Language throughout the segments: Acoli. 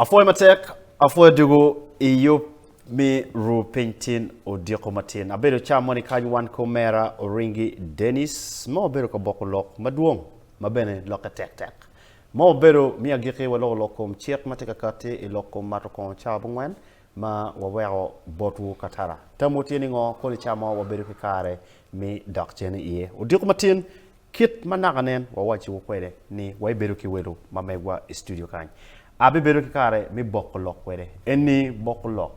Apwoyo matek, apwoyo dugu i yub mi ru piny tin odiko matin. Abedo ca moni kany wan ki omera Oringi Dennis ma wabedo ka boko lok madwong ma bene lokke tek tek. Ma wabedo mi agiki waloko lok kom cik ma tye ka kati i lok kom mato kongo cawa abongwen ma waweko botwu katara. Tamwu tye ni ngo koni ca mo wabedo ki kare mi dok cen iye. Odiko matin Kit ma naka nen wawacciwu kwede ni waibedo ki welo ma megwa i studio kany, abibedo ki kare me boko lok kwede. Eni boko lok.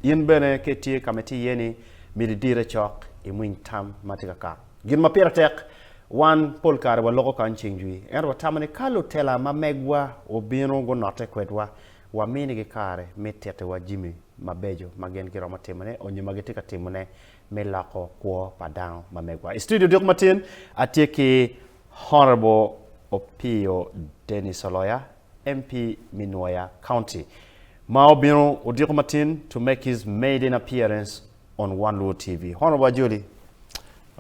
In bene ka itye ka ma itye iye ni, myero idire cok imwiny tam ma tye ka kato. Gin ma pire tek, wan pol kare waloko kany ceng jwi, ento watamo ni ka lutela ma megwa obino gunotte kwedwa, waminigi kare me tittiwa jami mabeco ma gin giromo timone onyo ma gitye ka timone me loko kwo pa dano ma megwa. I studio odiko matin, atye ki Honourable Opiyo Dennis Oloya, MP me Nwoya County, ma obino odiko matin to make his maiden appearance on One Luo TV. Honourable Ajoli.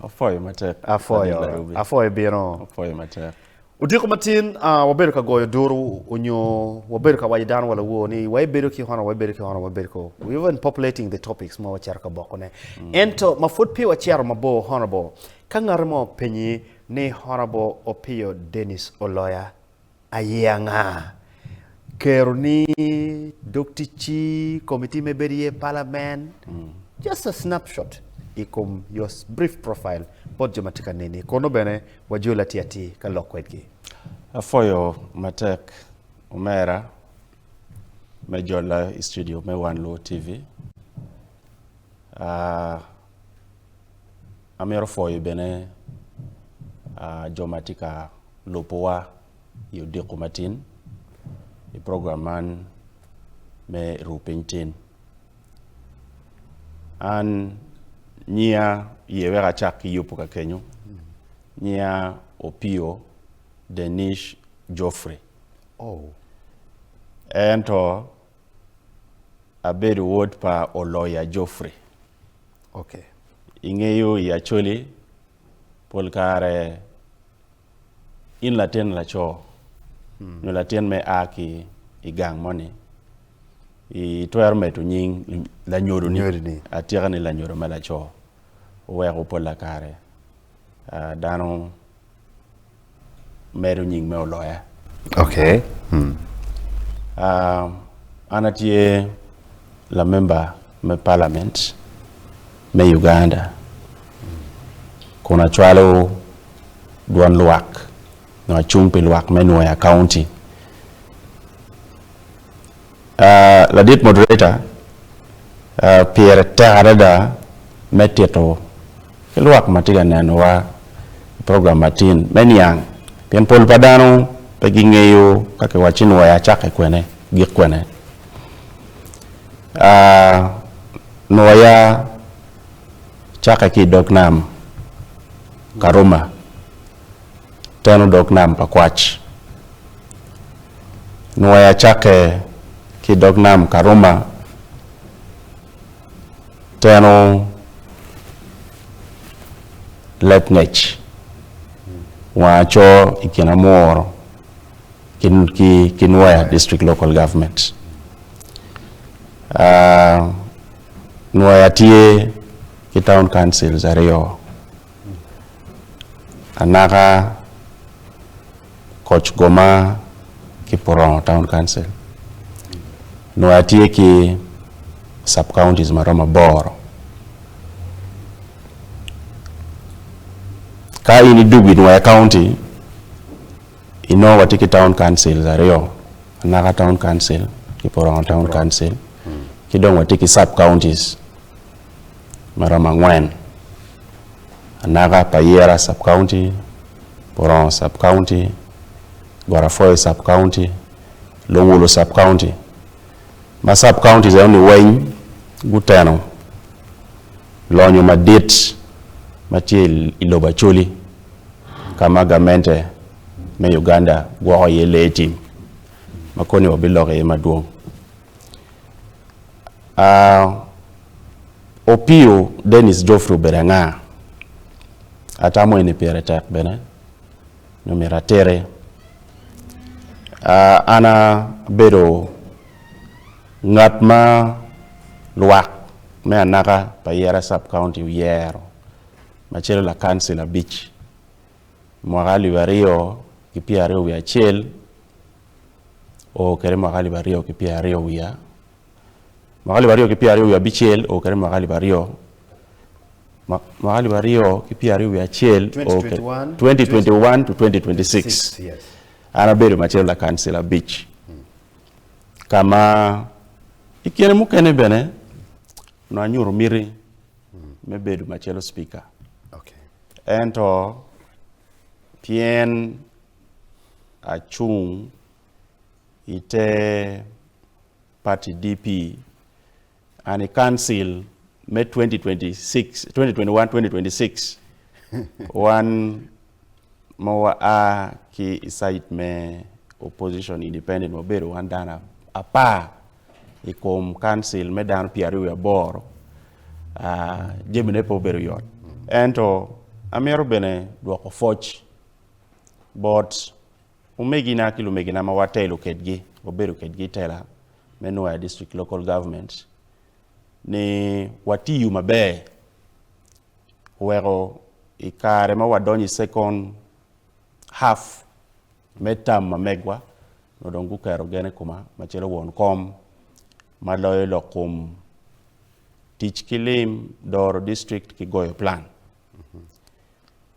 Apwoyo matek. Apwoyo. Apwoyo bino. Apwoyo matek. Odiko matin wabedo ka goyo duru onyo wabedo ka waco dano wa lawor ni wabedo ki hono wabedo ki hono wabedo ko we even populating the topics ma wacito ka boko ne ento ma pud pe wacito mabor honorable ka ngati mo openyi ni honorable Opiyo Dennis Oloya aye anga kero ni dog ticci committee me bedo iye parliament just a snapshot i kom your brief profile bot jo ma tye ka neni kono bene Wajol atir atir ka lok kwedgi. Apwoyo matek omera me jola i studio me One Luo TV. Uh, amito pwoyo bene uh, jo ma tye ka lubowa i odiko matin i program man me Ru Piny Tin. An nyiya ye wek acak ki yubo ka kenyo nyiya Opio Denish Geoffrey. Oh. Ento abedo wod pa Oloya Geoffrey. Okay. Ingeyo i Acholi pol kare in latin laco nyo latin me a ki i gang moni itwero medo nying lanyodoni atika ni lanyodo ma laco oweko pola kare dano medo nying me oloya. Okay. An atye lamemba me palament me Uganda kun acwalo dwon lwak nyo acung pi lwak me Nwoya County. Ladit moderator, pire tek adada me tito ki lwak ma tye ka nenowa i program matin me niang pien pol pa dano pe gingeyo ka kiwacci Nwoya cakke kwene gik kwene. Nwoya cakke ki i dog nam Karuma teno dog nam Pakwach. Nwoya cakke ki i dog nam Karuma teno leb ngec wang aco i kin Amworo ki Nwoya District Local Government. Nwoya tye ki town councils aryo, Anaka, Koc Goma ki Purongo Town Council. Nwoya tye ki sub counties ma romo aboro. Ka in idwogo i Nwoya County, inongo watye ki town councils aryo, Anaka Town Council ki Purongo Town Council, ki dong watye ki sub counties ma romo angwen, Anaka, Payera Sub County, Purongo Sub County, Got Afoyo Sub County, Luwulo Sub County. Ma sub counties eno ni weng guteno lonyo madit ma tye i lobo Acholi ka ma gamente me Uganda gwoko iye lee tim ma koni wabiloko iye madwong. Opio Dennis Geoffrey obedo anga? Atamo eni pire tek bene nyo myero atiti. An abedo. Ngat ma lwak me anaka pa Yera Sub-County oyero macalo lakancil abic mwaka 2021 o kwede mwaka 2020 wiya mwaka 2026 o kwede mwaka 2000 mwaka 2021 o kwede 2021 to 2026 an abedo macalo lakancil abic. Ka ma i kine mukene bene onongo anyuto miti me bedo macalo cipika ento pien acung i te pati DP an i kancil me 2021-2026 wan ma wa a ki i cait me opposition independent wabedo wan dano apar i kom kancil me dano 28 jamine pe obedo yot ento amito bene dwoko pwoc bot omegina ki lumegina ma watelo kedgi wabedo kedgi i tela me Nwoya District Local Government ni watiyo maber oweko i kare ma wadonyo i second half me term ma megwa onongo dong guketo gen i koma macalo won kom ma loyo lok kom tic ki lim, doro district ki goyo plan.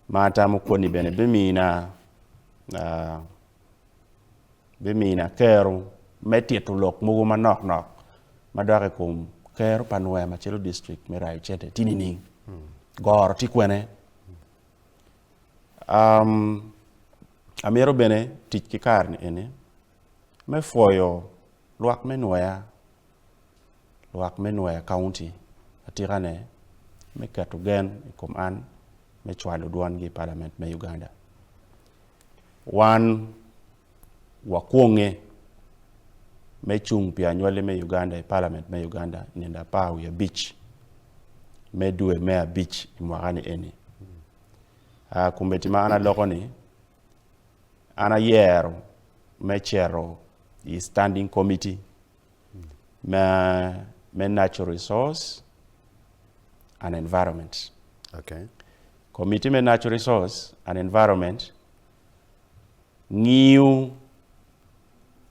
Ma atamo koni bene bimina bimina kero me tito lok mogo manok nok madok i kom kero pa nwer macalo dictrict me rayo cente tye nining? Goro tye kwene? Amito bene tic ki kare ni eni me pwoyo lwak me nweya, lwak me nweya county atikane me keto gen i kom an me cwalo dwongi i palament me Uganda. Wan wakwonge me cung pi anywali me Uganda i Parliament me Uganda i nino 15 me dwe me abic i mwaka ni eni. Kombeddi ma an aloko ni an ayero me cito i standing committee me natural resource and environment. Okay. Committee me natural resource and environment ngiyo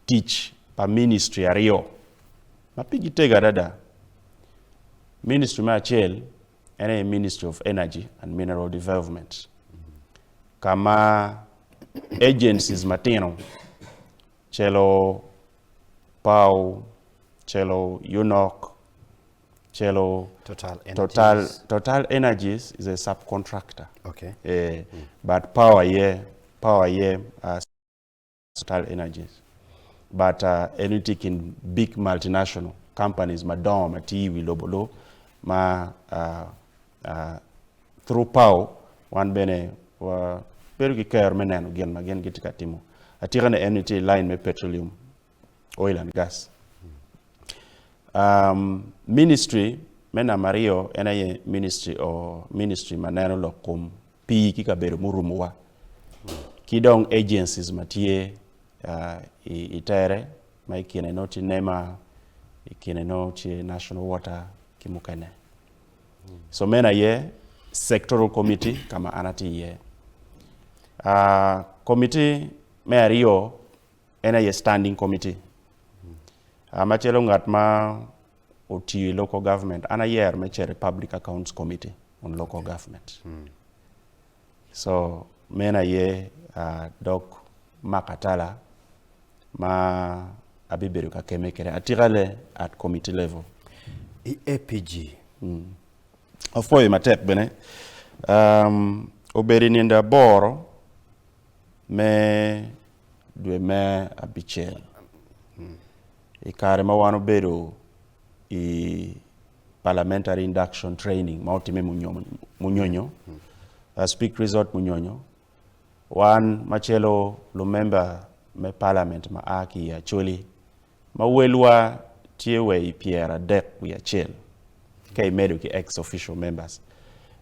tic pa ministry aryo ma pigi tego adada. Ministry me acel en aye Ministry of Energy and Mineral Development ka ma agencies matino calo PAU, calo UNOC, calo Total Energies. Total, Total Energies is a subcontractor. Okay. Eh, But power ye, power ye Total Energies. But en tye i kin big multinational companies madongo ma tye i wi lobo lu ma through PAU wan bene wabedo ki kero me neno gin ma gin gitye ka timo. Atikane en tye i line me petroleum oil and gas. Um, ministry me namba aryo en aye ministry o ministry ma neno lok kom pii ki kabedo murumowa ki dong agencies ma tye uh, i, i tere ma i kine nongo tye NEMA, i kine nongo tye National Water ki mukene. So meno aye sectoral committee ka ma an atye iye. Uh, committee me aryo en aye standing committee. Uh, macalo ngat ma otiyo i local government, an ayero me cito i public accounts committee on local government. So meno aye uh, dog makatala ma abibedo ka keme kwede atikale at committee level. I APG. Apwoyo matek bene. Um, obedo i nindo aboro me dwe me abicel i kare ma wan obedo i parliamentary induction training ma otimme Munyonyo, Speke Resort Munyonyo. Wan macalo lumemba me parliament ma a ki i Acholi ma welwa tye wa i 31 ka imedo ki ex official members.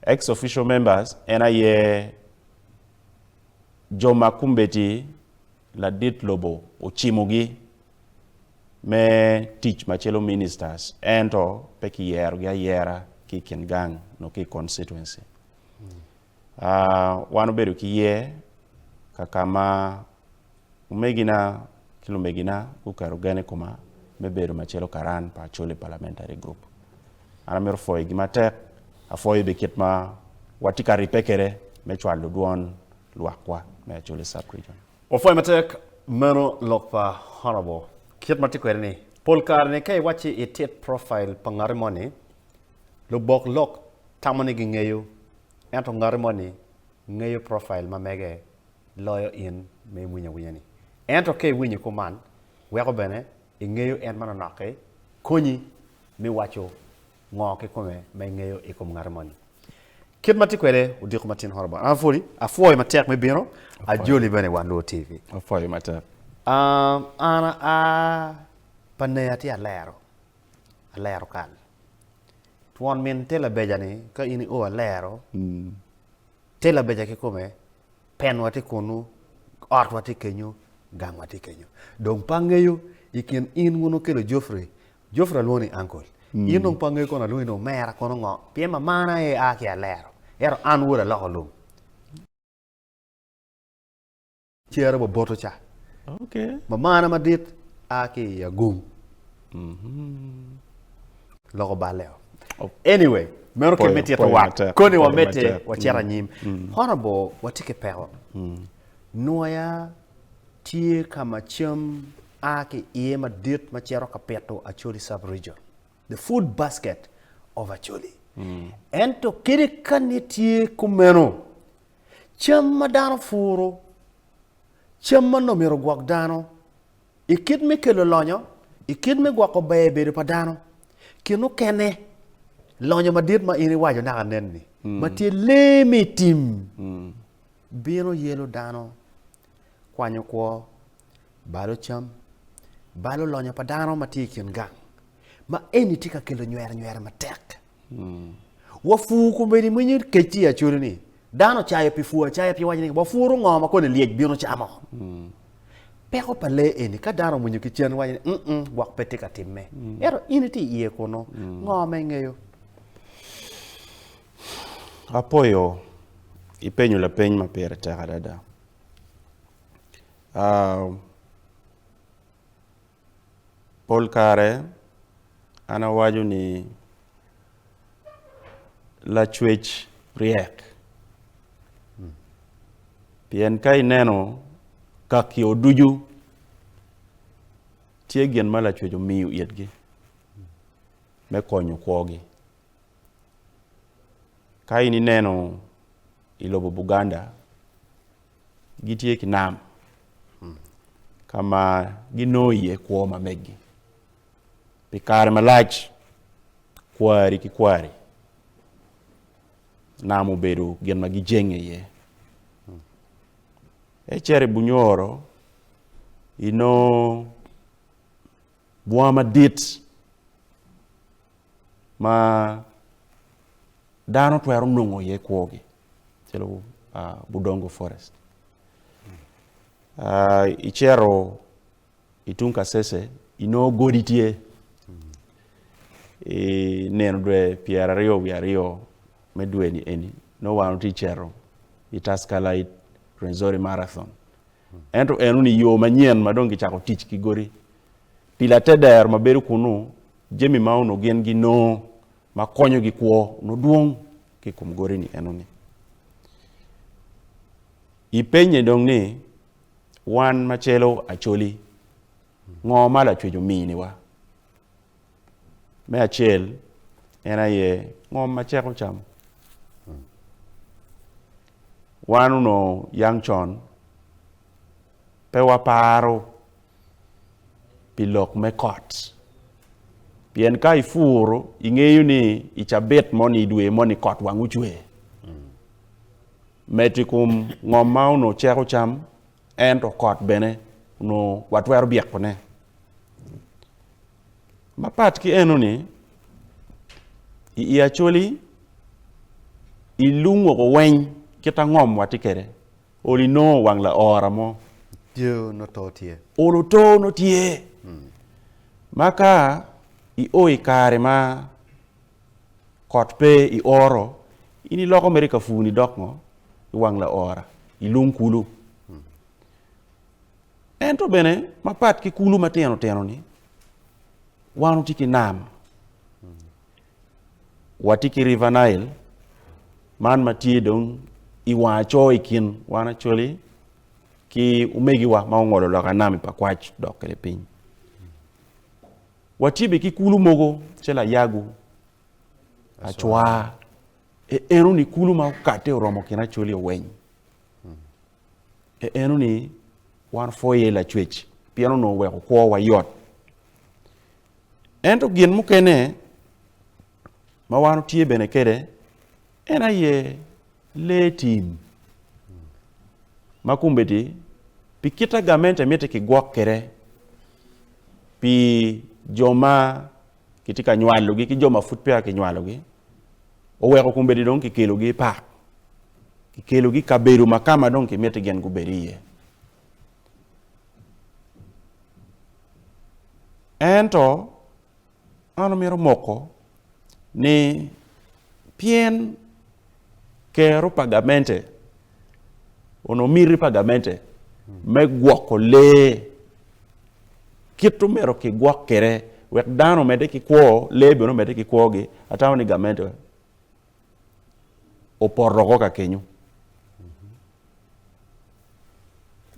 Ex official members en aye jo ma kombeddi ladit lobo ocimogi. me tic macalo ministers ento pe kiyerogi ayera ki i kin gang nyo ki i constituency. Wan obedo ki yer ka ka ma omegina ki lumegina guketo gen i koma me bedo macalo karan pa Acholi Parliamentary Group. An amito pwoyogi matek, apwoyo bene kit ma watye ka ribbe kwede me cwalo dwon lwakwa me Acholi Sub-Region. Wapwoyo matek meno lok pa Honourable. Kit ma tye kwede ni, pol kare ni ka iwacci itit profile pa ngati moni, lubok lok tamo ni gingeyo, ento ngati moni ngeyo profile ma mege loyo in ma iwinyo awinya ni. Ento ka iwinyo kuman, weko bene ingeyo en manonok-ki konyi me waco ngo kikome ma ingeyo i kom ngati moni. Kit ma tye kwede odiko matin Honourable. An apwodi, apwoyo matek me bino, ajoli bene i Wan Luo TV. Apwoyo matek. Um, an aa pa neya tye alero, alero kal. Twon min te labeja ni ka in io alero, mm. te labeja kikome, penwa tye kunu, otwa tye kenyo, gangwa tye kenyo. Dong pe angeyo i kin in wun okelo Geoffrey Geoffrey alwongo ni uncle. In dong pe angeyo kono alwongi ni omera kono ngo pien mamana aye a ki alero ento an wod aloko lum. Cere wa boto ca. Okay. Mamana madit a ki i Agum. Loko balle o. Anyway, meno kit me tito wat. Koni wamedde wacito anyim. Honourable watye ki peko. Nwoya tye ka ma cam a ki iye madit ma cito ka pito Acholi sub-region, the food basket of Acholi. Ento kadi ka ni tye kumeno, cam ma dano puro, cam ma nongo myero ogwok dano i kit me kelo lonyo, i kit me gwoko ber bedo pa dano, kin okene lonyo madit ma in iwaco naka nen-ni, ma tye lee me i tim, bino yelo dano kwanyo kwo, balo cam, balo lonyo pa dano ma tye i kin gang, ma eni tye ka kelo nywere nywere matek. Wapur kombeddi mwinyo kec tye i Acholi ni, dano ocayo pi pur acaya pi waco ni wapuro ngo ma koni lyec bino camo. Peko pa lee eni ka dano omwinyo ki cen waco ni mm gwok pe tye ka timme. Ento in itye iye kunu, ngo ma ingeyo? Apoyo ipenyo lapeny ma pire tek adada. Pol kare an awaco ni lacwec ryek pien ka ineno kaki ducu tye gin ma lacwec omiyo itgi me konyo kwogi. Ka in ineno i lobo Buganda gitye ki nam ka ma ginongo iye kwo ma meggi pi kare malac kwari ki kwari nam obedo gin ma gijenge iye. Ka icito i Bunyoro inongo bunga madit ma dano twero nongo iye kwogi calo Budongo forest. Icito i tung Kasese inongo godi tye i nino dwe pyeraryo wiye aryo me dwe ni eni nongo wan watye cito i Tusker Light Rwenzori Marathon ento enoni yo manyen ma dong kicako tic ki godi pi latedero ma bedo kunu jami ma onongo gin ginongo ma konyogi kwo onongo dwong ki i kom godi-ni enoni. Ipenye dong ni, wan macalo Acholi, ngo ma Lacwec ominiwa? Me acel en aye ngom ma ceko cam. Wan onongo yang con pe waparo pi lok me kot. Pien ka ipuro, ingeyo ni i cabit moni, i dwe moni kot wang ocwe. Medo i kom ngom ma onongo ceko cam, ento kot bene onongo watwero byekone. Mapat ki enoni, i i Acholi, i lung woko weng kit angom watye kwede. Olo inongo wang laora mo. Tye nongo to tye. Olo to nongo tye. Ma ka io i kare ma kot pe i oro, in iloko mere ka pur-ni dok ngo? I wang laora, i lung kulu. Ento bene mapat ki kulu matino tino-ni, wan watye ki nam, watye ki River Nile man ma tye dong i wang aco i kin wan Acholi ki omegiwa ma ongolo loka nam i Pakwach dok kwede piny. Watye bene ki kulu mogo calo Ayago, Acwa, e enoni kulu ma okate oromo kin Acholi oweny. E enoni wan pwoyo iye Lacwec pien onongo oweko kwowa yot. Ento gin mukene ma wan watye bene kwede en aye lee tim ma kombeddi pi kit ma gamente miti kigwok kwede pi jo ma kitye ka nywalogi ki jo ma pud peya kinywalogi oweko kombeddi dong kikelogi i pak, kikelogi i kabedo ma ka ma dong kimiti gin gubed iye. Ento an amito moko ni pien kero pa gamente onongo miti pa gamente me gwoko lee kit omyero kigwok kwede wek dano omedde ki kwo lee bene omedde ki kwogi atamo ni gamente opoto woko ka kenyo.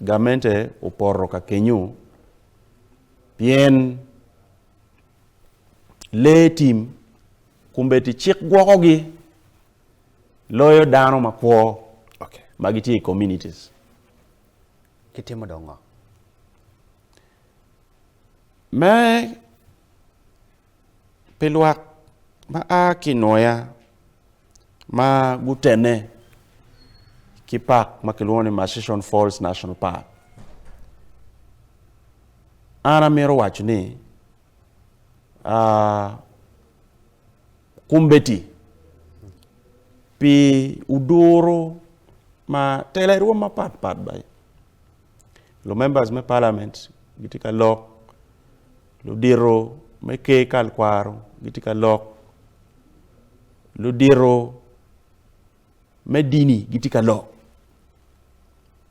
Gamente opoto ka kenyo pien lee tim kombeddi cik gwokogi loyo dano makwo ma gitye i communities. Kitimo dong ngo? Me pi lwak ma a ki i Nwoya ma gutene ki pak ma kilwongo ni Murchison Falls National Park, an amito waco ni kombeddi pi oduro ma tela i rwom mapat pat ba lumembers me palament gitye ka lok, ludito me ker kalkwaro gitye ka lok, ludito me dini gitye ka lok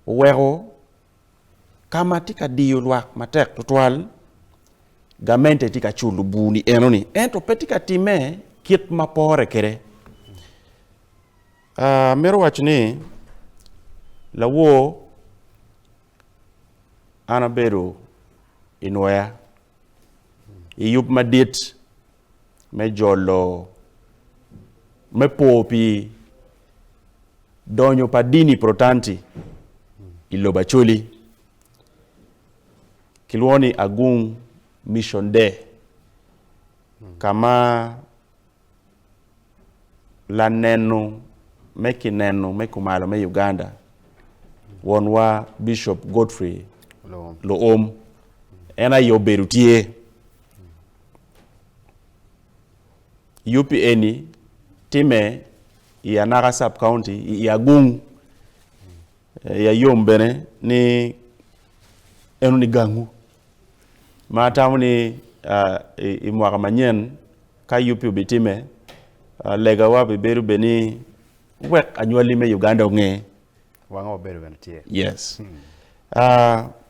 oweko ka ma tye ka diyo lwak matek tutwal gamente tye ka culo bur-ni enoni ento pe tye ka timme kit ma pore kwede. Amito waco ni lawor an abedo i Nwoya i yub madit me jolo me po pi donyo pa dini Protanti i lobo Acholi kilwongo ni Agung Mission Day ka ma laneno me kineno me kumalo me Uganda wonwa Bishop Godfrey Luom en aye obedo tye. Yub eni time i Anaka Sub County i Agung i Ayom bene ni eno ni gangu ma atamo ni i mwaka manyen ka yub pi obitime legawa bibedo bene ni wek anywali me Uganda onge. Wanga wabedo bene tye. Yes.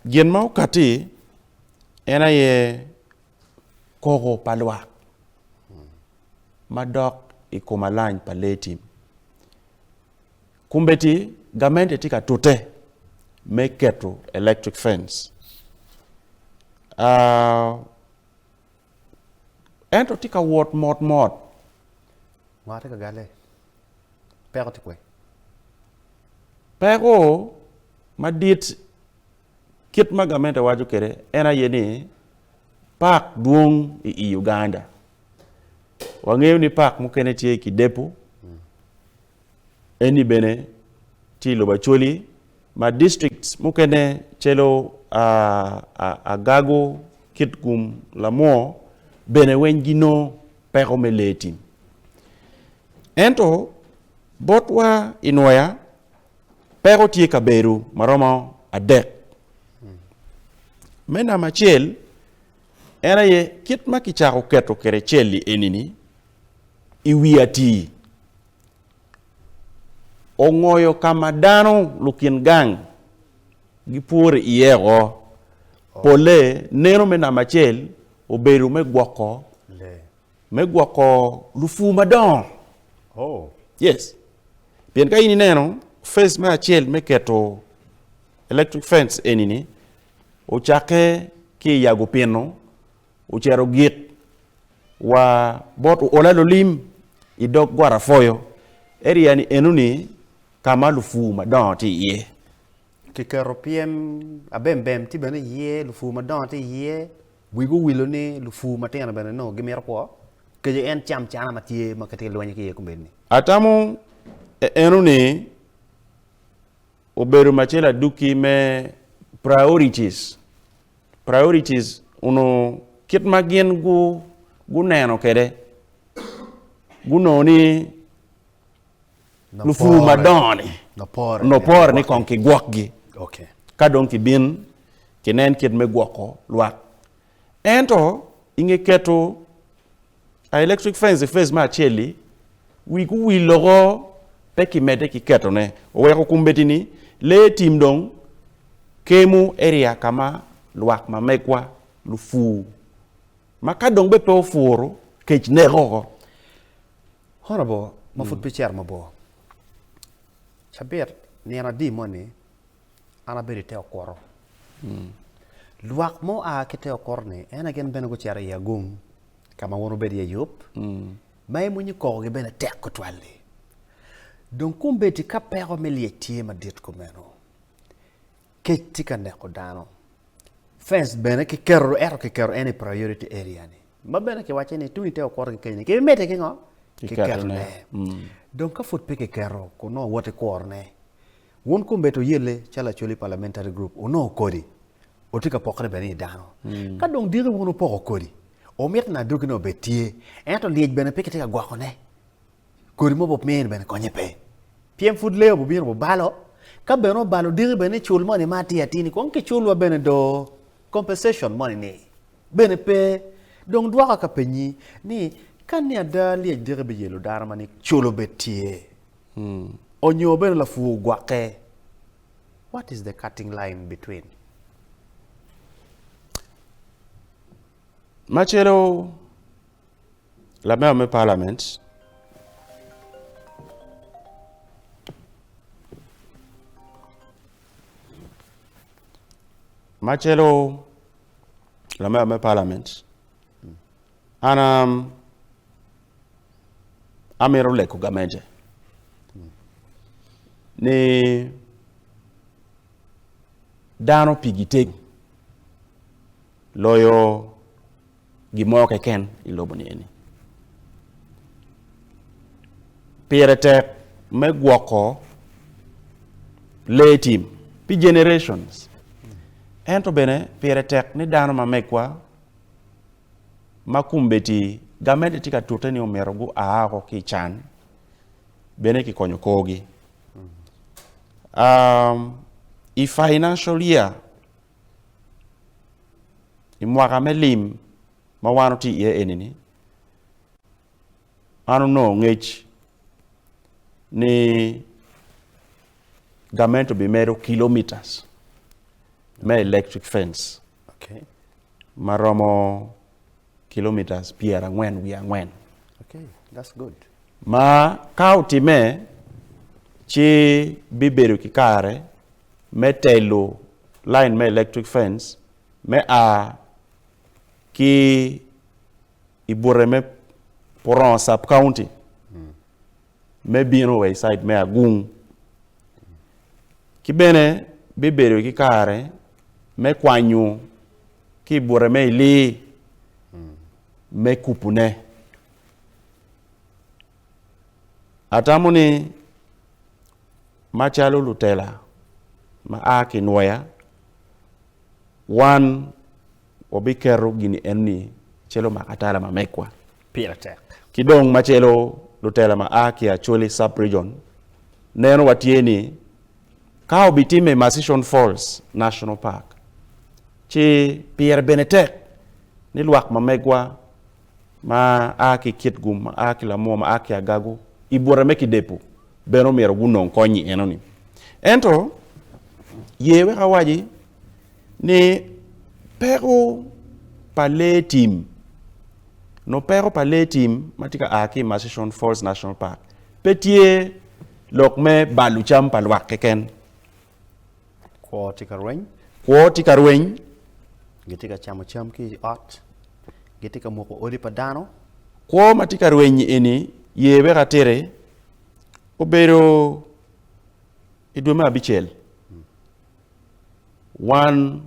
Gin ma okati en aye koko pa lwak madok i kom alany pa lee tim. Kombeddi gamente tye ka tute me keto electric fence ento tye ka wot mot mot. Ngo tye ka galle? Peko tye kwe? Peko madit Kit ma gamente waco kwede en aye ni pak dwong i Uganda. Wangeyo ni pak mukene tye i Kidepo, eni bene tye i lobo Acholi ma districts mukene calo Agago, Kitgum, Lamwo bene weng ginongo peko me lee tim. Ento botwa i Nwoya Peko tye kabedo ma romo adek. Me namba acel, En aye kit ma kicako keto kwede cel-li eni-ni i wi atir, ongoyo ka ma dano lukin gang gipwore iye oko. Polle neno me namba acel obedo me gwoko me gwoko lupur madongo. Oh. Yes. Pien ka in ineno phase me acel me keto electric fence eni-ni ocakke ki i Yago Pino ocito ogik wa bot Ola Lulim i dog got Afoyo. Area ni enoni ka ma lupur madongo tye iye. Kiketo pyem abembem tye bene iye, lupur madongo tye iye, wigi owilo ni lupur matino bene nongo gimito kwo, kece en cam cana ma tye ma kitye ka lweny ki iye kombeddi-ni. Atamo enoni obedo macalo aduki me priorities, priorities onongo kit ma gin guneno kwede gunongo ni lupur madongo-ni onongo pore ni kong kigwokgi ka dong kibin kinen kit me gwoko lwak. Ento i nge keto electric fence i phase me acel-li, wigi owil loko pe kimedde ki ketone oweko kombeddi-ni lee tim dong kemo area ka ma lwak ma megwa lupur ma ka dong bene pe opuro kec neko oko. Honourable ma pud pe icito mabor, cabit nino adi moni an abedo i te okuto, lwak ma oa ki te okuto-ni en aye gin bene gucito i agung ka ma wun wubedo iye yub ma imwonyo kokogi bene tek tutwal-li. Dong kombeddi ka peko me lyec tye madit kumeno, kec tye ka neko dano, fence bene kiketo ento kiketo en i priority area ni ma bene kiwacce ni tung i te okuto ki kenyo-ni kibimedde ki ngo? Ki ketone. Dong ka pud pe kiketo kun nongo wot ki kurone, wun kombeddi wuyelle calo Acholi Parliamentary Group wunongo kodi wutye ka pokone bene i dano. Ka dong diki wun wupoko kodi, wumito ni adwogine obed tye ento lyec bene pe kitye ka gwokone. Kodi mo bupmini bene konye pe pien pud lee obubino bubalo ka bene obalo diki bene ni cul moni ma atir atir ni kong kiculwa bene do compensation moni ni bene pe dong dwoka ka penyi ni ka ni ada lyec diki biyelo dano ma ni cul obed tye onyo bene lapur ogwokke what is the cutting line between? Macalo Lamego me palament macalo lamego me palament an amito lego gamente ni dano pigi tego loyo gin mo keken i lobo-ni eni. Pire tek me gwoko lee tim pi generations ento bene pire tek ni dano ma megwa ma kombeddi gamente tye ka tute ni omyero gua woko ki i can bene kikonyo korgi. I financial year I mwaka me lim ma wan watye iye eni-ni, an onongo ngec ni gamente obimedo kilomitas me electric fence ma romo kilomitas pyerangwen wiye angwen. Ma ka otimme ci bibedo ki kare me telo lain me electric fence me a ki i bute me Purongo sub county me bino wa i cide me Agung ki bene bibedo ki kare me kwanyo ki i bute me Ilir me kupune. Atamo ni Macalo lutela ma a ki i nwoya, wan wabiketo gin eni calo makatala ma megwa. Pire tek. Ki dong macalo lutela ma a ki i Acholi Sub-Region, neno watye ni ka obitimme i Murchison Falls National Park, ci pire bene tek. ni lwak ma megwa ma a ki i Kitgum, ma a ki Lamwo, ma a ki Agago, i bute me Kidepo bene omyero gunong kony i enoni. Ento ye wek awaci ni peko pa lee tim nyo peko pa lee tim ma tye ka a ki i Murchison Falls National Park pe tye lok me balo cam pa lwak keken. Kwo tye ka rweny. Kwo tye ka rweny. Gitye ka camo cam ki i ot. Gitye ka muko odi pa dano. Kwo ma tye ka rweny eni ye wek atiti obedo i dwe me abicel. Wan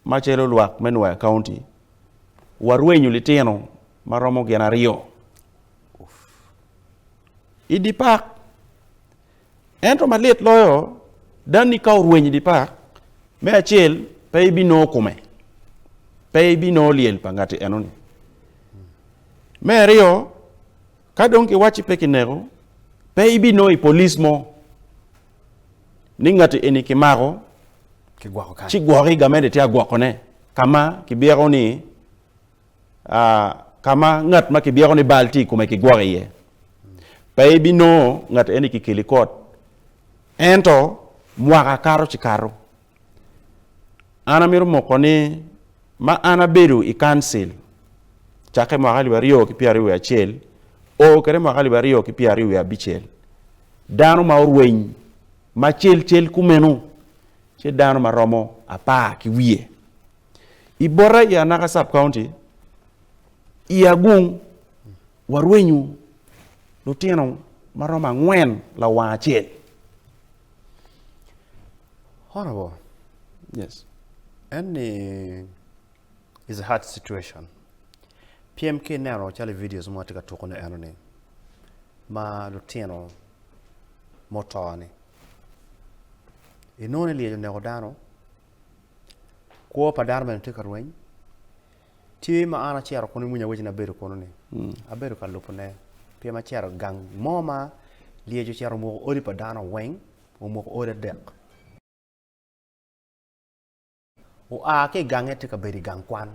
macalo lwak me Nwoya County warwenyo litino ma romo gin aryo i dye pak. Ento malit loyo, danni ka orweny i dye pak, me acel pe ibinongo kome, pe ibinongo lyel pa ngati enoni. Me aryo, ka dong kiwacci pe kineko, pe ibinongo i police mo ni ngati eni kimako ci gwoki gamente tye ka gwokone ka ma kibyeko ni ka ma ngat ma kibyeko ni bal tye i kome kigwoko iye. Pe ibinongo ngat eni kikelo i kot ento mwaka kato ci kato. An amito moko ni ma an abedo i kancil cakke mwaka alip 2021 o kwede mwaka 2025 dano ma orweny ma cel cel kumeno ci dano ma romo apar ki wiye. I bota i Anaka Sub County i Agung warwenyo lutino ma romo angwen lawang acel. Honorable. Yes. Eni is a hard situation. Pyem ki ineno calo i videos mo atye ka tuko ne eno ni ma lutino muto ni inongo ni lyec oneko dano kwo pa dano bene tye ka rweny tye ma an acito kunu iwinyo awaci ni abedo kunu ni abedo ka lubo ne pien acito gang mo ma lyec ocito omuko odi pa dano weng omuko odi adek. Oa ki i gange tye ka bedo i gang kwan.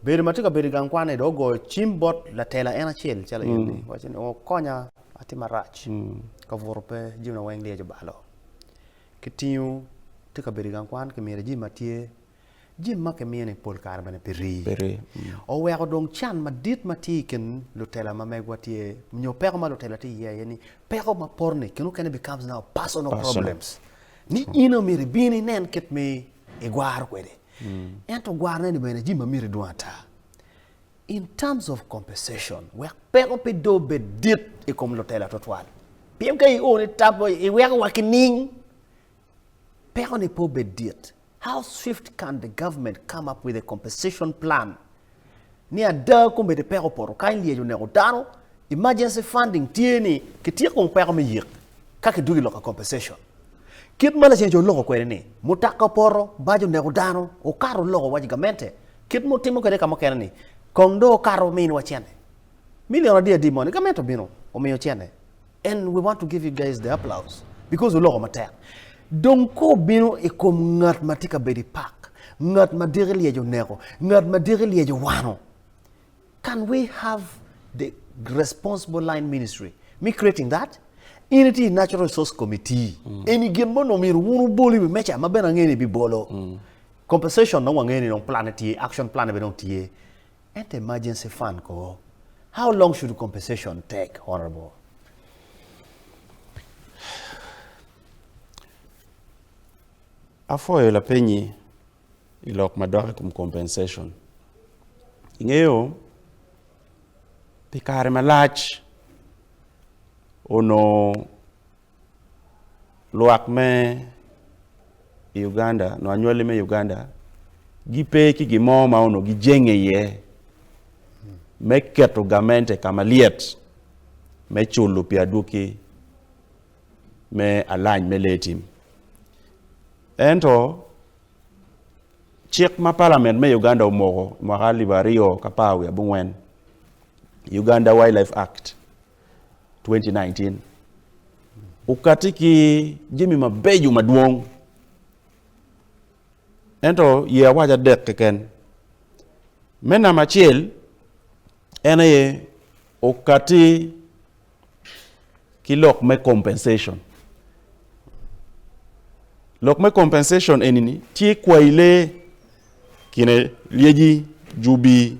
Bedo ma tye ka bedo i gang kwan-ni dong ogoyo cim bot latela en acel calo in ni waco ni konya atye marac ka buto pe jamina weng lyec obalo. Kitingo tye ka bedo i gang kwan kimine jami ma tye jami ma kimiyo-ni pol kare bene pi rii. Oweko dong can madit ma tye i kin lutela ma megwa tye nyo peko ma lutela tye iye aye ni peko ma poto-ni kine mukene becomes now personal problems. Ni in omyero ibin inen kit me igwaro kwede. Ento gwarone ni bene jami ma myero idwong ata. In terms of compensation, wek peko pe do obed dit i kom lutela twatwal. Pien ka io ni tap iweko wa ki ning, peko ni pe obed dit. How swift can the government come up with a compensation plan ni ada kombeddi peko opoto kany lyec oneko dano, emergency funding tye ni kityeko kong peko me yik ka kidwogo i lok ka compensation. Kit ma lacen co oloko kwede ni mutoka opoto bac oneko dano okato oloko waci gamente kit ma otimo kwede ka mukene ni kong dong okato miniwa cente million adi adi moni gamente obino omiyo cente and we want to give you guys the applause because oloko matek dong ka obino i kom ngat ma tye ka bedo i pak ngat ma diki lyec oneko ngat ma diki lyec owano can we have the responsible line ministry me creating that in itye i natural resource committee mm. eni gin mo onongo myero wun wubol i wi meca ma bene angeyo ni ibibolo mm. compensation dong wangeyo ni dong plan tye action plan bene dong tye Ento emergency fund ko, how long should compensation take honourable? Apwoyo lapenyi i lok madok i kom compensation. Ingeyo pi kare malac onongo Lwak me Uganda nyo anywali me Uganda gipe ki gin mo ma onongo gijenge iye me keto gamente ka malyet me culo pi adwogi me alany me lee tim. Ento cik ma palament me Uganda omoko i mwaka alip 2014 Uganda Wildlife Act 2019 okati ki jami mabeco madwong. Ento ye awac adek keken. Me namba acel, en aye okati ki lok me compensation. Lok me compensation eni-ni tye kwayi lee kine lyeci, jubi,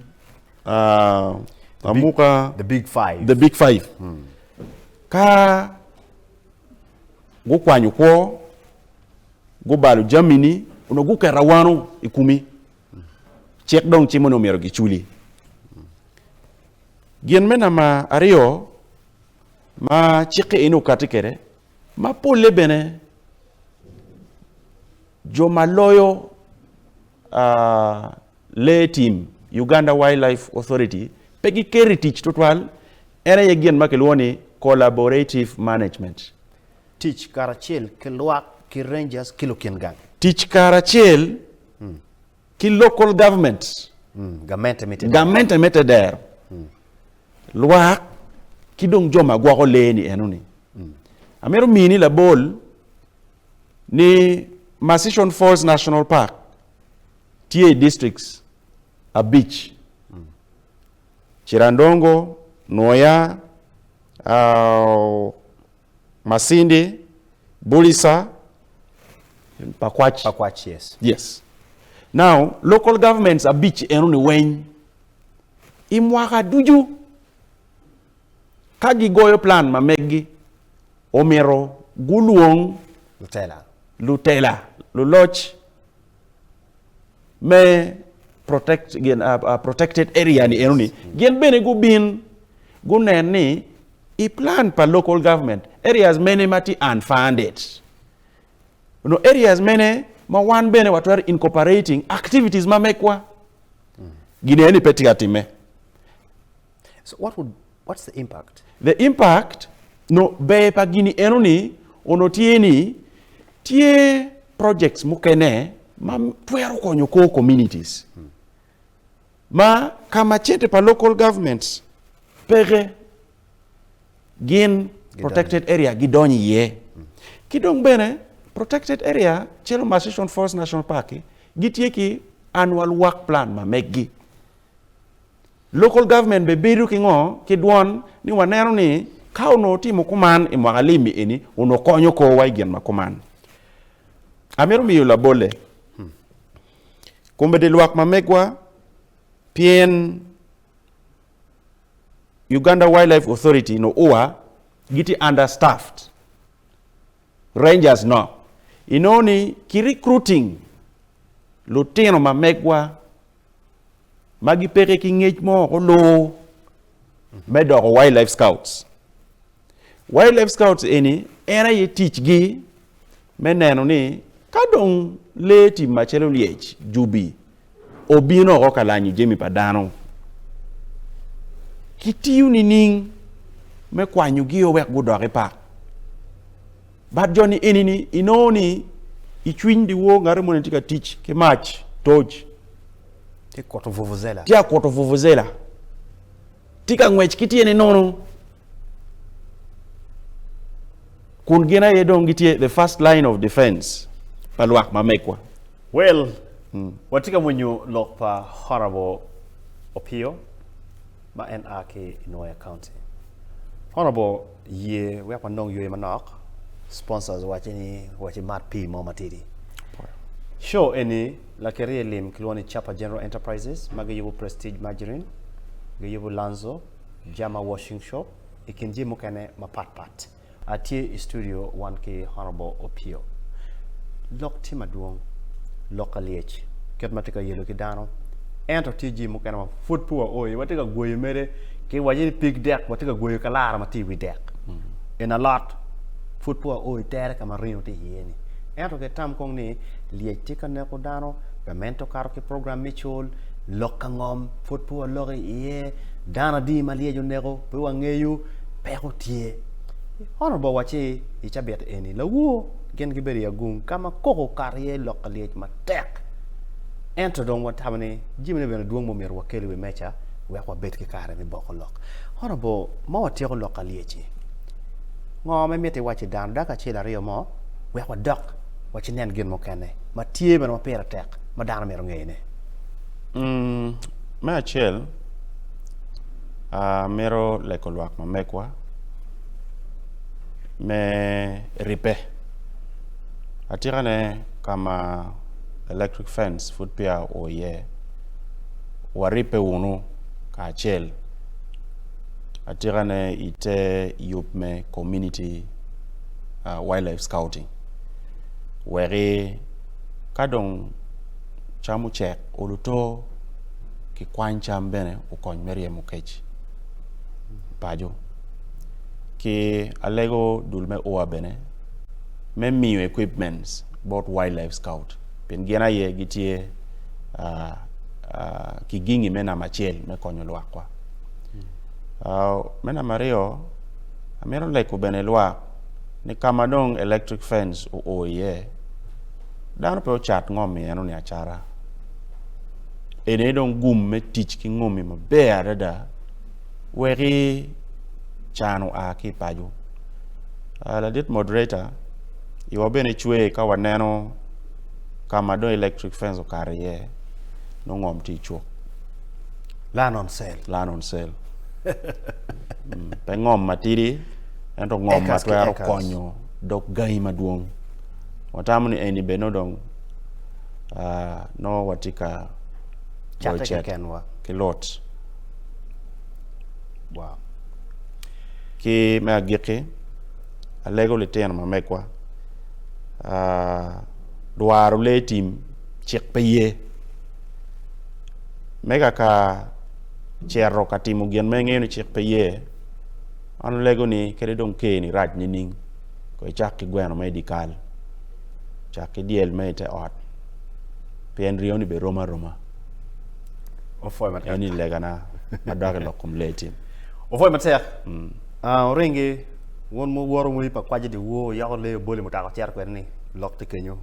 amuka, The big five. the big five. Ka gukwanyo kwo, gubalo jamini, onongo guketo awano i komi, cik dong cimo ni omyero giculi. Gin me namba aryo ma cikke eni okati kwede, ma polle bene jo ma loyo lee tim, Uganda Wildlife Authority, pe giketo i tic tutwal, en aye gin ma kilwongo ni collaborative management. Tic karacel ki lwak, ki rangers ki lukin gang. Tic karacel ki local government. Gamente me te dero. Gamente me te dero. Lwak ki dong jo ma gwoko lee ni eno ni. Amito mini labol ni Murchison Falls National Park tye i districts abic. Cirandongo, Nwoya, Masindi, Bulisa, Pakwach. Pakwach, yes. Yes. Now, local governments abic eno ni weng i mwaka ducu ka gigoyo plan ma meggi omito gulwong Lutela. lutela, luloc me protect, gin, uh, uh, protected area ni eno ni gin bene gubin gunen ni i plan pa local government areas mene ma tye unfunded no areas mene ma wan bene watwero incorporating activities ma mekwa gin eni pe tye ka timme. So what would, what's the impact? The impact, no ber pa gini eno ni ono tye ni tye projects mukene ma twero konyo kor communities ma ka ma cente pa local governments peke gin protected area gidonyo iye. Ki dong bene protected area calo Murchison Falls National Park gitye ki annual work plan ma meggi. Local government bene bedo ki ngo? Ki dwon ni waneno ni ka onongo otimo kuman i mwaka lim-mi eni onongo konyo korwa i gin ma kuman. Amito miyo labolle. Kombeddi lwak ma megwa pien Uganda Wildlife Authority nyo UWA gitye under staffed, rangers nok. Inongo ni ki recruiting lutino ma megwa ma gipeke ki ngec mo oloo me doko wildlife scouts. Wildlife scouts eni en aye ticgi me neno ni ka dong lee tim macalo lyec, jubi, obino oko ka lanyo jami pa dano, kitiyo nining me kwanyogi wek gudok i pak? But jo ni eni ni inongo ni i cwiny dyewor ngati moni tye ka tic ki mac toc. Tye kuto vuvuzela. Tye akuto vuvuzela. Tye ka ngwec ki tyene nono. Kun gin aye dong gitye the first line of defense pa lwak ma megwa. Well, watye ka winyo lok pa Honourable Opio ma en a ki i Nwoya County. Honourable Ye wek wanong yweyo manok, sponsors owaci ni wek imat pii mo matidi. Show eni laket iye lim kilwongo ni Chapa General Enterprises ma giyubo Prestige Margarine, giyubo Lanzo, Jama Washing Shop i kin jami mukene mapat pat. Atye i studio wan ki Honourable Opio. Lok tye madwong, lok ka lyec kit ma tye ka yelo ki dano ento tye jami mukene ma pud pe wao iye watye ka gweyo mere ki waco ni pig dek watye ka gweyo kalara ma tye i wi dek en alot pud pe wao i tere ka ma ringo tye iye ni ento ki tam kong ni lyec tye ka neko dano gamente okato ki program me cul lok ka ngom pud pe waloko iye dano adi ma lyec oneko pe wangeyo peko tye honourable wacci i cabit eni lawor gin gibedo i agung ka ma koko okato iye lok ka lyec matek. Ento dong watamo ni jamine bene dwong ma omyero wakel i wi meja wek wabed ki kare me boko lok. Honourable, ma watyeko lok ka lyec-ci, ngo ma imito iwac ki dano? Dakika acel aryo mo wek wadok wacinen gin mukene ma tye bene ma pire tek. ma dano myero ongene? Me acel, amito lego lwak ma megwa me ribbe. Atikane ka ma electric fence pud peya oo iye, waribbe wunu kacel atikane i te yub me community wildlife scouting weki ka dong cam ocek oluto kikwany cam bene okony me ryemo kec paco ki alego dul me OA bene me miyo equipments bot wildlife scout pien gin aye gitye ki gingi me namba acel me konyo lwakwa. Me namba aryo amito lego bene lwak ni ka ma dong electric fence oo iye dano pe ocat ngom-mi enoni acata eni aye dong gum me tic ki ngom-mi maber adada weki can oa ki i paco. Ladit moderator iwa bene cwer ka waneno ka ma dong electric fence okato iye nongo ngom tye i cuk. Land on sale. Land on sale. Pe ngom matidi ento ngom ma twero konyo dog gangi madwong. Watamo ni eni bene nongo dong nongo watye ka goyo cet ki lut. Ki me agikki, alego litino ma megwa, dwaro lee tim cik pe ye. Me kaka cito ka timo gin ma ingeyo ni cik pe ye, an alego ni kadi dong ker-ni rac nining, kong icak ki gweno ma i dye kal, cak ki dyel ma i te ot, pien ryoni bene rom aroma. Eni legana ma dok i lok kom lee tim. Opwoyo matek. Oringi wun ma wuwoto wungi pa kwaci dyewor wuyoko lee oboli mutoka wucito kwede ni lok tye kenyo.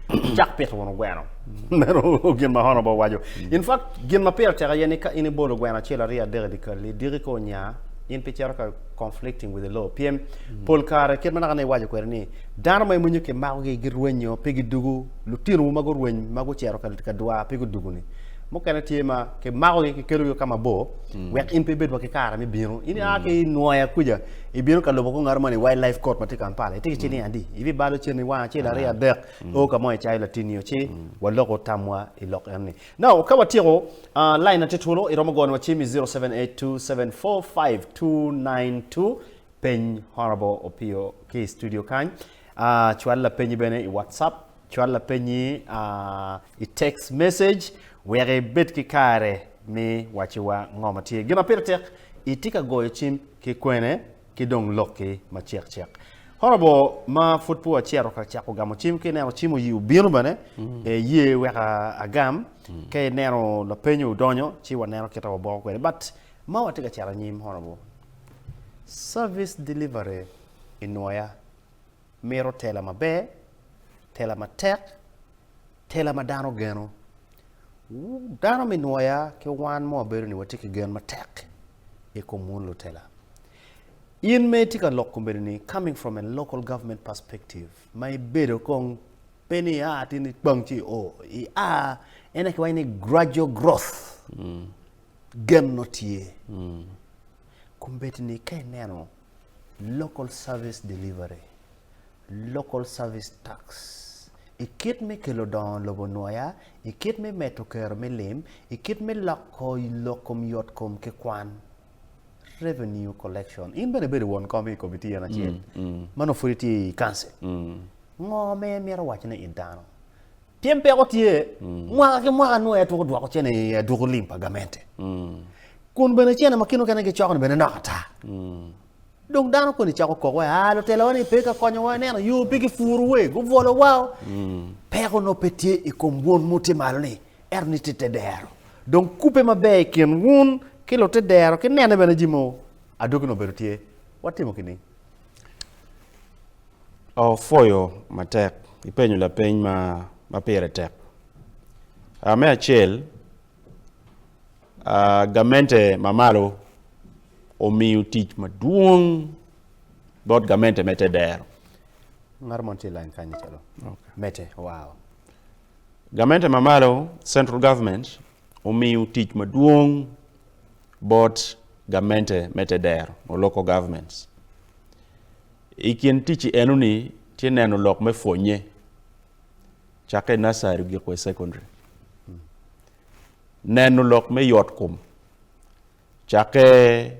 Wucak pito wunu gweno. Meno gin ma Honorable owaco. In fact gin ma pire tek aye ni ka in ibolo gweno acel aryo adek i dye kal-li diki ka onya in pe icito ka conflicting with the law pien pol kare kit ma naka ne iwaco kwede ni dano ma imwonyo kimakogi girwenyo pe gidugu lutinowu ma gurweny ma gucito ka dwar pe gudugu-ni. Mukene tye ma kimakogi kikelogi ka mabor wek in pe ibed wa ki kare me bino. In ia ki i Nwoya kuca ibino ka lubo kor ngat moni i Wildlife Court ma tye Kampala itye ki ciling adi? Ibibalo cen wang acel aryo adek o ka mo icayo latinni-o ci waloko tamwa i lok enoni. Now ka watyeko line na tye twolo iromo goyo wa cim i 0782745292 peny Honourable Opio ki i studio kany. Cwal lapenyi bene i WhatsApp Cwal lapenyi i text message wek ibed ki kare me wacciwa ngo ma tye. Gin ma pire tek, itye ka goyo cim ki kwene ki dong lokki macek cek. Honorable ma pud pe wacito ka cako gamo cim ki ineno cim oyi obino bene, ye wek agam, ka ineno lapeny odonyo ci waneno kit ma waboko kwede. But ma watye ka cito anyim Honorable, service delivery i Nwoya mito tela maber, tela matek, tela ma dano geno. Dano me nwoya ki wan ma wabedo ni watye ki gen matek i kom wun lutela. In ma itye ka lok kombeddi ni coming from a local government perspective ma ibedo kong pe ni ia tin ikpang ci o ia en aye kiwaco ni gradual growth gen nongo tye. Kombeddi ni ka ineno local service delivery, local service tax, i kit me kelo dongo lobo nwoya, i kit me medo kero me lim, i kit me loko lok kom yot kom ki kwan, revenue collection. In bene ibedo won kom i committee en acel ma nongo pud itye i council. Ngo ma imito wacone it dano? Pien peko tye, mwaka ki mwaka nwoya itwero dwoko cene i adwogo lim pa gamente. Kun bene cene ma kine mukene gicoko-ni bene nok ata. Dong dano koni cako kok wa, aa lutelawa ni pe ka konyowa, ineno yo pe gipuro we, gubwolowa. Peko nongo pe tye i kom wun ma wutye malo-ni, ento ni tye i te dero. Dong kubbe maber i kin wun ki lute dero ki nene bene jami mogo adwogi nongo obedo tye. Watimo kiniing? Opwoyo matek ipenyo lapeny ma pire tek. Me acel, gamente ma malo omiyo tic madwong bot gamente me te dero. Ngat mo tye i lain kany calo mete oa. Gamente ma malo, central government, omiyo tic madwong bot gamente me tedero or local governments. I kin ticci enoni tye neno lok me pwonye cakke i nursery ogik wa i secondary, neno lok me yot kom cakke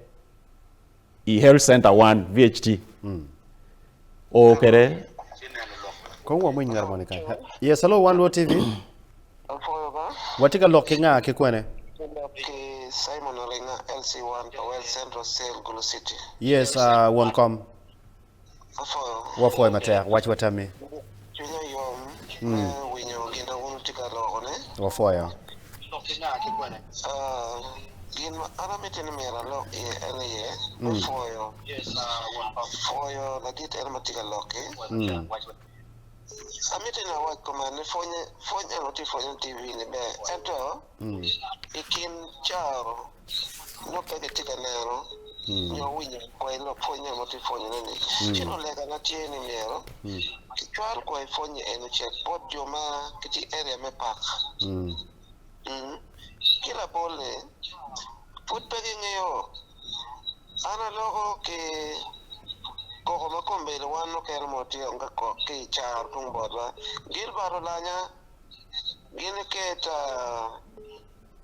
i health center wan VHT o kede Kong wa mwiny ngat moni kany. Yes, hello, Wan Luo TV. Apwoyo ba. Watye ka lok ki nga ki kwene? Lok ki Simon Olinga, LC1, Pawel Central Cell, Gulu City. Yes, won kom. Apwoyo. Wapwoyo matek, wac wa tammi. Cwinya yom me winyo gin ma wun wutye ka loko-ni. Wapwoyo. Gin ma an amiti ni myero alok iye en aye me pwoyo, pwoyo ladit en ma tye ka lok-ki. Amiti ni awac kuman ni pwonye, pwony eno tye pwonye i TV ni ber ento i kin caro nongo pe gitye ka neno nyo winyo kwai lok pwony eno ma tye pwonyone ni. Ci nongo legana tye ni myero kicwal kwai pwonye eno ocit bot jo ma gitye i area me pak. Ki labolle, pud pe gingeyo. An aloko ki koko ma kombeddi wan mukene ma watye ka kok ki i caro tung botwa. Gilbert Olanya gin ki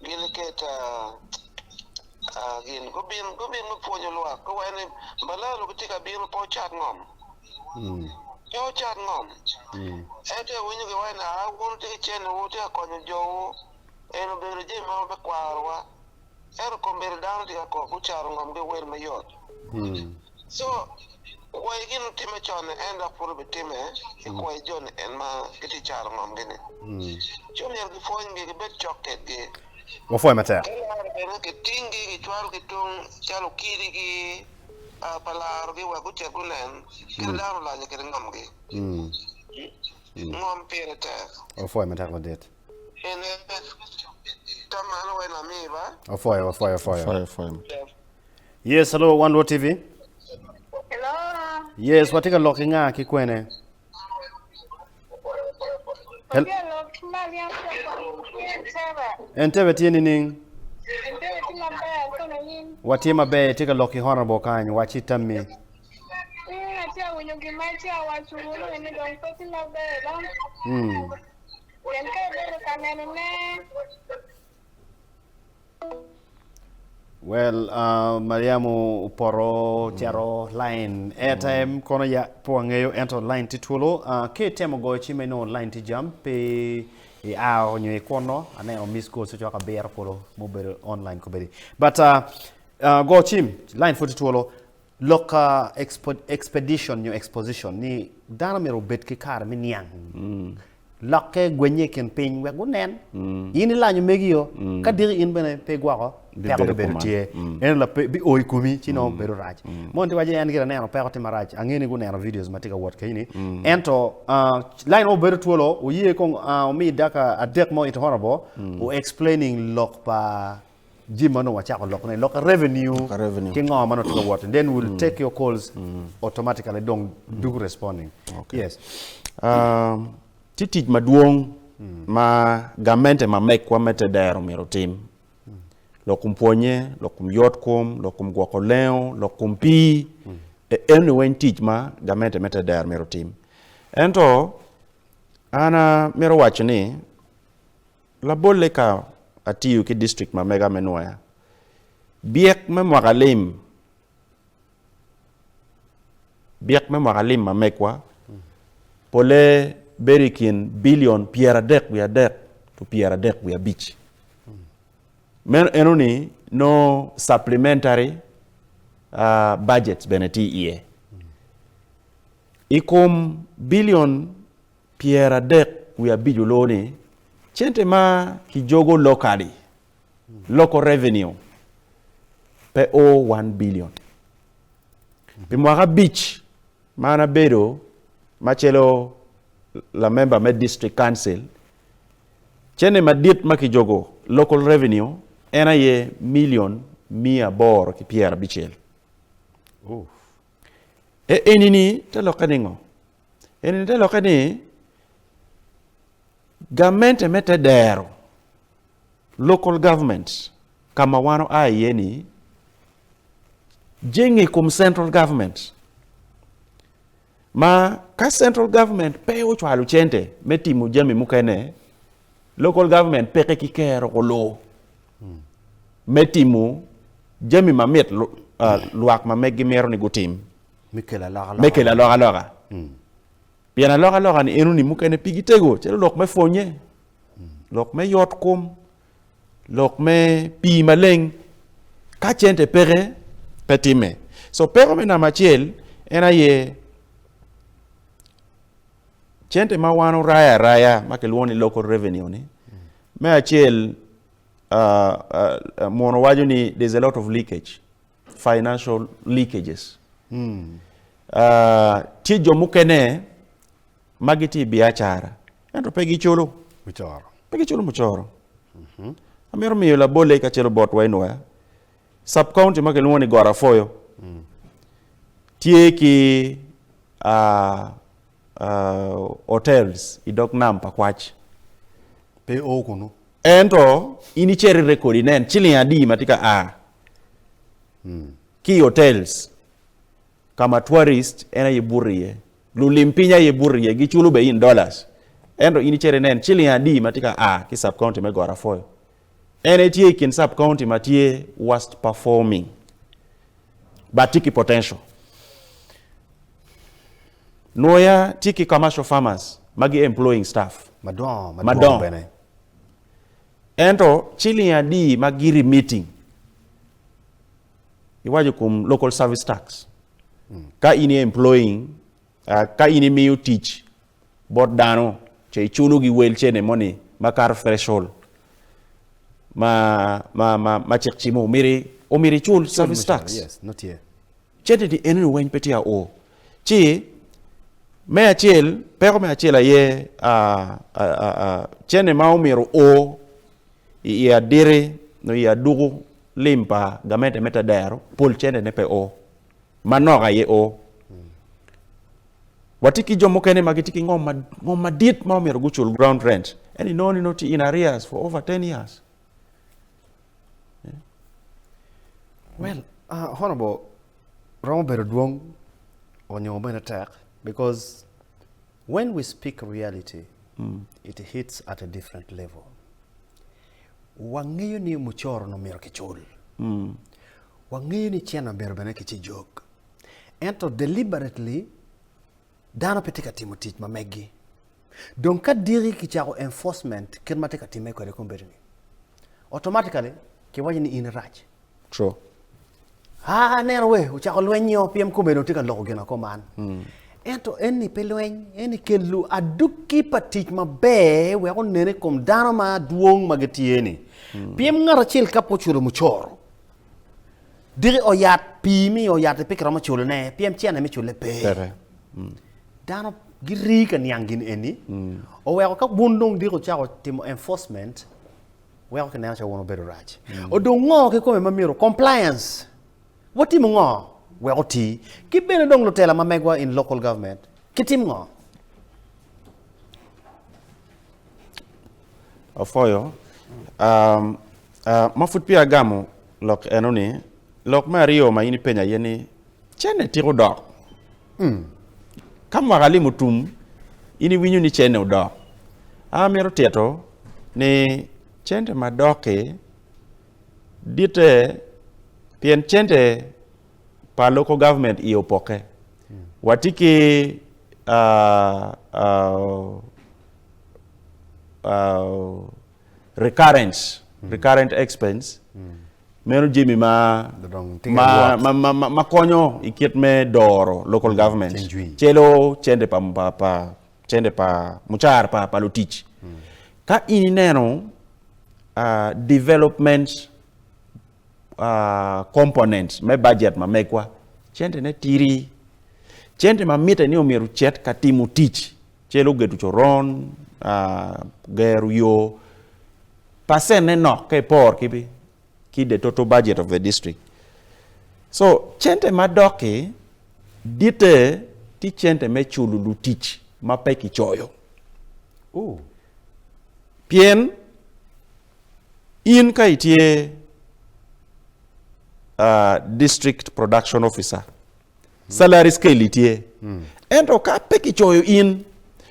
gin ki gin gubin gubin gupwonyo lwak guwaco ni balalo gitye ka bino pe wucat ngom pe wucat ngom ento iwinyo giwaco ni aa wun wutye ki cente wu wutye ka konyo jowu eni obedo jami ma me kwarowa ento kombeddi dano tye ka kok gucato ngomgi wel mayot. Co kwayi gin mutimme con-ni en dok pud obitimme i kwayi jo-ni en ma gitye ka caro ngomgi-ni. Co myero gipwonygi, gibed cok kedgi. Wapwoyo matek. Ka laro bene, gitinggi gicwalgi tung calo okiligi pa larogi wek gucit gunen kit dano olanyo kwede ngomgi. Ngom pire tek. Wapwoyo matek ladit. Ene tam man wai lami ba. Wapwoyo, wapwoyo, wapwoyo. Yes, hello, Wan Luo TV. Hello. Yes, watye ka lok ki nga ki kwene? Watye ka lok ki Mariam Chokwa ki Entebbe. Entebbe tye nining? Entebbe tye maber, kono in? Watye maber, itye ka lok ki Honorable kany, wac ci tammi. Mm, atye ka winyo gin ma itye ka waco wunu ni dong pe tye maber ba. Mm. Pien ka ibedo ka nenone. Well, uh, Mariamu opoto cito line airtime kono ya pe wangeyo ento line tye twolo uh, ka itemo goyo cim inongo line tye jam pe i a nyo ikwono aneno miss calls cok abiro kulu mubedo online kobedi but uh, uh, go cim line pud tye twolo lok uh, expo, expedition nyo exposition ni dano myero obed ki kare me niang mm. Lokke gwenye i kin piny wek gunen. In ilanyo megi-o, ka diki in bene pe igwoko, peko bibedo tye. Ento lape bio i komi ci nongo bedo rac. Mon tye waco ni en gire aneno peko tye marac. Angeyo ni guneno videos ma tye ka wot kenyo-ni. Ento line mo obedo twolo, wuye kong wumi dakika adek mo it honorable o explaining lok pa jami ma onongo wacako lokone, lok revenue ki ngo ma onongo tye ka wot. And then we'll take your calls automatically dong dugu responding. Yes. Tye tic madwong ma gamente ma megwa me te dero myero otim. Lok kom pwonye, lok kom yot kom, lok kom gwoko lengo, lok kom pii. Eno weng tic ma gamente me te dero myero otim. Ento an amito waco ni Labolle ka atiyo ki distrik ma mega me Nwoya, byek me mwaka lim, byek me mwaka lim ma megwa pole bedo i kin bilion 33 to 35. Meno enoni nongo supplementary budgets bene tye iye. I kom bilion 35 oloo ni cente ma kijogo locally, local revenue, pe o one billion. Pi mwaka abic ma an abedo macalo lamemba me district council, cente madit ma kijogo local revenue en aye million 860. E eni-ni te lokke ningo? Eni te lokke ni Gamente me te dero, local government, ka ma wan oa iye ni, jenge i kom central government. Ma ka central government pe ocwalo cente me timo jami mukene, local government peke ki kero olo me timo jami ma mit lwak ma meggi mito ni gutim. Me kelo alokaloka. Me kelo alokaloka. Pien alokaloka ni enoni mukene pigi tego calo lok me pwonye, lok me yot kom, lok me pii maleng. Ka cente peke, pe timme. So peko me namba acel en aye cente ma wan orayo araya ma kilwongo ni local revenue ni, me acel muno waco ni there's a lot of leakage. financial leakages. Tye jo mukene ma gitye i biacara ento pe giculo mucoro. Pe giculo mucoro. Amito miyo labolle kacelo botwa i Nwoya. Sub county ma kilwongo ni Got Afoyo tye ki hotels i dog nam pa Kwac. Pe o kunu. Ento in icit i record inen ciling adi ma tye ka a ki i hotels ka ma tourist en aye buto iye, lulim piny aye buto iye, giculo bene in dollars. Ento in icit inen ciling adi ma tye ka a ki i sub county me Got Afoyo. En aye tye i kin sub county ma tye worst performing but tye ki potential. Nwoya tye ki commercial farmers ma gi employing staff Madongo, madongo bene. Ento ciling adi ma gi remitting? Iwaco kom local service tax. Ka in i employing, ka in imiyo tic bot dano ce iculo gi wel cene moni makato threshold ma ma ma ma cik cimo omyero omyero icul service tax. Yes, nongo tye. Cente ni enoni weng pe tye ao. Ci me acel, peko me acel aye cente ma omyero o i aditi nyo i aduku lim pa gamente me tedero pol cente ne pe o, manok aye o. Watye ki jo mukene ma gitye ki ngom madit ma omyero gucul ground rent ento inongo ni nongo tye in arrears for over 10 years. Well, honourable romo bedo dwong onyo bene tek because when we speak reality it hits at a different level. Wangeyo ni mucoro ni omyero kicul, wangeyo ni cene omyero bene kicijog ento deliberately dano pe tye ka timo tic ma meggi. Dong ka diki kicako enforcement kit ma tye ka timme kwede kombeddi-ni, automatically kiwaco ni in irac. True. Aa aneno we ocako lweny-nyo pien kombeddi tye ka loko gin ako man. Ento eni pe lweny, eni kelo adwogi pa tic maber wek onen i kom dano ma dwong ma gitye-ni. Pien ngat acel ka pe oculo mucoro, diki oyat pii me i oyat-ti pe kiromo culone pien cene me culle pe. Peke. Dano girii ka niang gin eni, oweko ka wun dong diki wucako timo enforcement, weko kineno calo wun wubedo rac. Odong ngo kikome ma myero compliance, watimo ngo wek oti, ki bene dong lutela ma megwa in local government kitim ngo? Apwoyo. Ma pud peya agamo lok enoni, lok me aryo ma in ipenyo aye ni Cene tika odok? Ka mwaka alip otum, in iwinyo ni cene odok. An amito tito ni cente ma dok-ki ditte pien cente pa local government iye opokke. Watye ki recurrence, recurrent expense Meno jami ma ma konyo i kit me doro local government celo cente pa pa cente pa mucara pa pa lutic. Ka in ineno development component me budget ma megwa cente ne tidi cente ma mitte ni omyero ocit ka timo tic celo gedo coron gero yo Percent ne nok ka ipor ki ki the total budget of the district. So cente ma dok-ki ditte tye cente me culo lutic ma pe kicoyo. Ooh. Pien in ka itye district production officer, salary scale itye. Ento ka pe kicoyo in,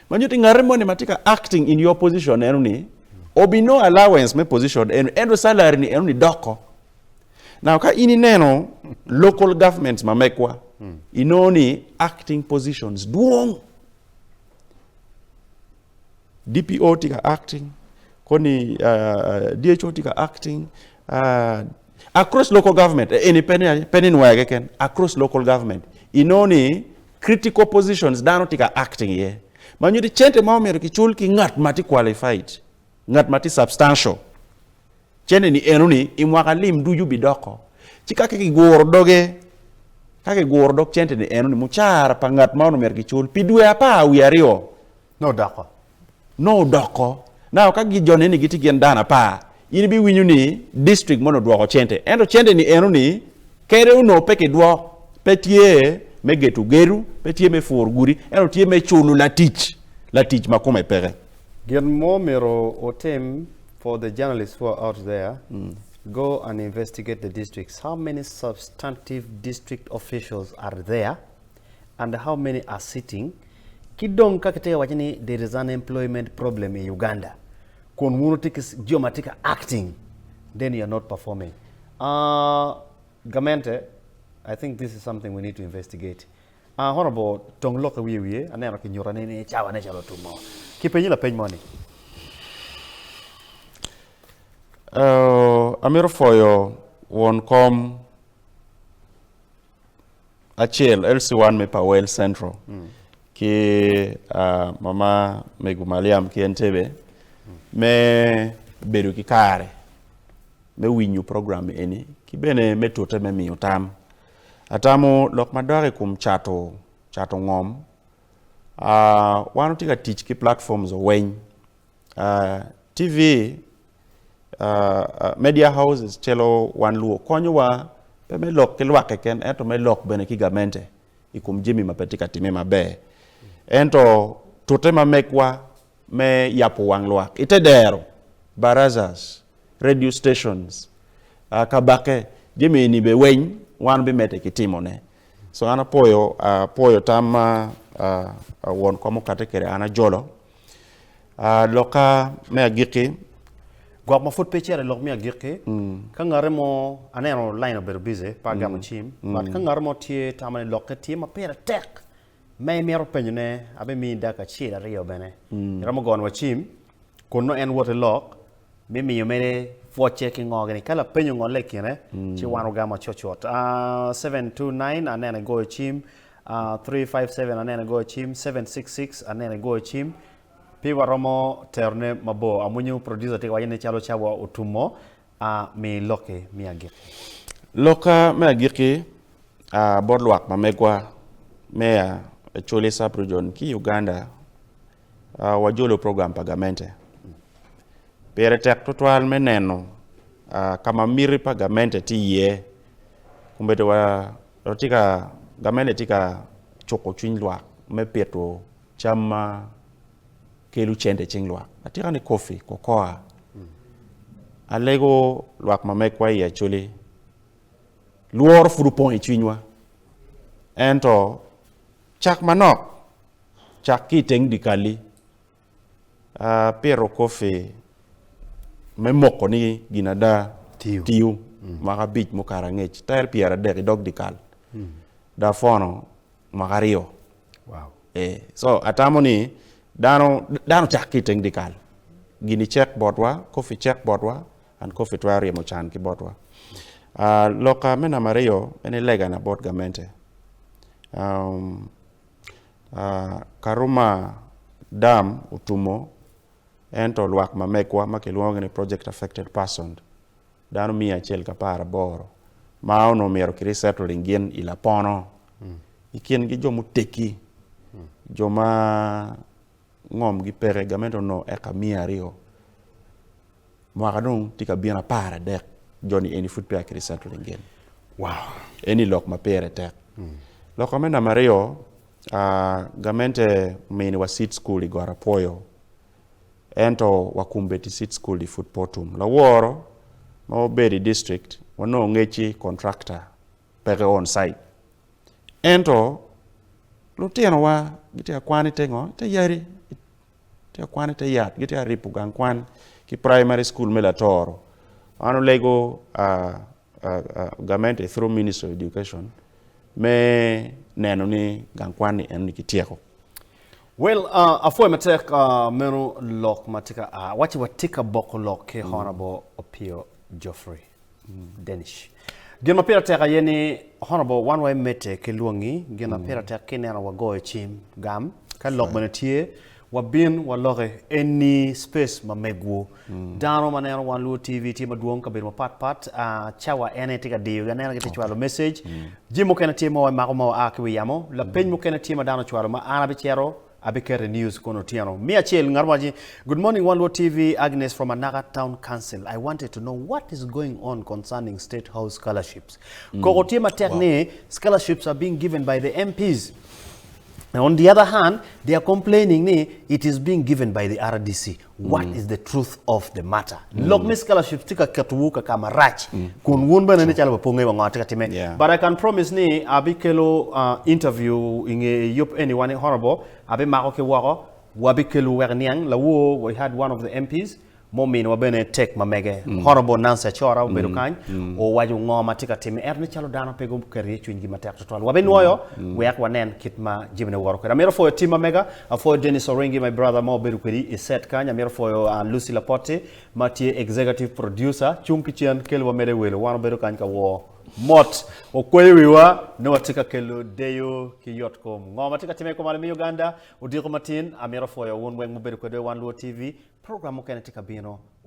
ma nyuto ni ngati moni ma tye ka acting in your position eno ni, obinongo allowance me position eno, ento salary ni eno ni doko. Now ka in ineno local governments ma megwa, inongo ni acting positions dwong. DPO tye ka acting, koni DHO tye ka acting, across local government, eni pe ni Nwoya keken, across local government, inongo ni critical positions dano tye ka acting iye. Ma nyuto ni cente ma omyero kicul ki ngat ma tye qualified, ngat ma tye substantial, cente ni eno ni i mwaka lim ducu bidoko. Ci ka kiguro doge, ka kiguro dog cente ni eno ni mucara pa ngat ma onongo myero kicul pi dwe apar wiye aryo, Nongo odoko. Nongo odoko. Now ka jo neni gitye gin dano apar, in ibiwinyo ni district moni odwoko cente. Ento cente ni eno ni kede onongo pe kidwok, pe tye me geto gedo, pe tye me puro gudi, ento tye me culo latic, latic ma kome peke. Gin mo myero otim for the journalists who are out there, go and investigate the districts. How many substantive district officials are there and how many are sitting? Ki dong ka kitye ka waco ni there is unemployment problem i Uganda, kun wun wutye ki jo ma tye ka acting, then you are not performing. Uh, gamente, I think this is something we need to investigate. Uh, Honorable, tong lok i wiye wiye, aneno kinyuta ni ni cawa ne calo otumo. Kipenyi lapeny moni. Uh, amito pwoyo won kom acel LC1 me Pawel Central ki mama mego Maliam ki Entebbe me bedo ki kare me winyo program eni ki bene me tute me miyo tam. Atamo lok madok i kom cato cato ngom wan watye ka tic ki platforms weng TV media houses calo wan luo konyowa pe me lok ki lwak keken ento me lok bene ki gamente i kom jami ma pe tye ka timme maber. Ento tute ma megwa me yabo wang lwak i te dero, barazas, radio stations, kabake, jami eni bene weng wan bimedde ki timone. So an apwoyo apwoyo tam ma won kom okate kwede an ajolo. Lokka me agikki. Gwok ma pud pe icito i lok me agikki, ka ngati mo, aneno line obedo busy, pe agamo cim, but ka ngati mo tye tamo ni lokke tye ma pire tek ma imito penyone, abimiyi dakika acel aryo bene. Iromo goyo wa cim, kun nongo en woti lok, me miyo mere pwocce ki ngo gini. Ka lapeny ongolle i kine, ci wan ogamo cutcut. 729 aneno igoyo cim, 357 aneno igoyo cim, 766 aneno igoyo cim. Pe waromo terone mabor. Amwonyo producer tye ka waco ni calo cawa otumo, mi lokki me agikki. Lokka me agikki bot lwak ma megwa me Acholi Sub Region ki Uganda, wajolo program pa gamente. Pire tek tutwal me neno ka ma miti pa gamente tye iye. Kombeddi wa watye ka gamente tye ka cuko cwiny lwak me pito cam ma kelo cente i cing lwak. Atika ni kofi, kokoa. Alego lwak ma megwa i Acholi, lworo pud opong i cwinywa ento cak manok, cak ki i teng dyekal-li. Apito kofi me moko ni gin ada tiyo mwaka abic mukato angec tere pyeradek i dog dyekal dong apwono mwaka aryo so atamo ni dano dano cak ki i teng dyekal gini cek botwa kofi cek botwa and kofi twero ryemo can ki botwa. Loka me namba aryo en aye legana bot gamente. Karuma dam otumo ento lwak ma megwa ma kilwongogi ni project affected person dano miya acel ki aparaboro ma onongo myero ki resettling gin i lapono i kingi jo muteggi jo ma ngomgi peke gamente onongo eka miya aryo Mwaka dong tye ka bino aparadek, jo-ni eni pud peya ki resettling gin. Wow. Eni lok ma pire tek. Lok me namba aryo, gamente ominiwa seed school i Got Apwoyo. Ento wa kombeddi seed school-li pud pe otum. Laworo ma wabedo i district wanongo ngec-ci contractor peke on site. Ento lutinowa gitye ka kwan ite ngo? Ite yadi, gitye ka kwan ite yat, gitye ka ribo gang kwan ki primary school me Latoro. Wan olego gamente through ministry of education me neno ni gang kwan ni enoni kityeko. Well, apwoyo matek meno lok ma tye ka a waci watye ka boko lok ki Honourable Opio Geoffrey Denish. Gin ma pire tek aye ni Honourable wan wa emedde ki lwongi, gin ma pire tek ki neno wagoyo cim gam ka lok bene tye wabin waloki eni space ma megwu. Dano ma neno wan Luo TV tye madwong kabedo mapat pat cawa en aye tye ka diyogi aneno gitye cwalo message. Jami mukene tye ma wamako ma waa ki wi yamo lapeny mukene tye ma dano ocwalo ma an abicito abiketo i news kono otyeno. Me acel ngat mo waci good morning wan Luo TV Agnes from Anaka town council I wanted to know what is going on concerning state house scholarships. Koko tye matek ni scholarships are being given by the MPs. On the other hand, they are complaining ni it is being given by the RDC. What is the truth of the matter? Lok me scholarships tye ka ketowu ka ka marac kun wun bene ni calo pe wungeyo wa ngo tye ka timme. Yeah. But I can promise ni abikelo interview i nge yub eni wa ni honourable abimako ki woko wabikelo wek iniang lawor we had one of the MPs muminiwa bene tek ma mege. Honourable Nancy Acora obedo kany owaco ngo ma tye ka timme ento nen calo dano pe guketo iye cwinygi matek tutwal. Wabinwoyo wek wanen kit ma jamine woto kwede. Amito pwoyo tim ma mega, apwoyo Dennis Oringi my brother ma obedo kwedi i set kany, amito pwoyo Lucy Lapotti ma tye executive producer cung ki cen kelo wa mere welo wan obedo kany ka wor mot okweyo wiwa nongo watye ka kelo deyo ki yot kom. Ngo ma tye ka timme i kom alum me Uganda odiko matin amito pwoyo wun weng mubedo kwedwa i Wan Luo TV. Program mukene tye ka bino.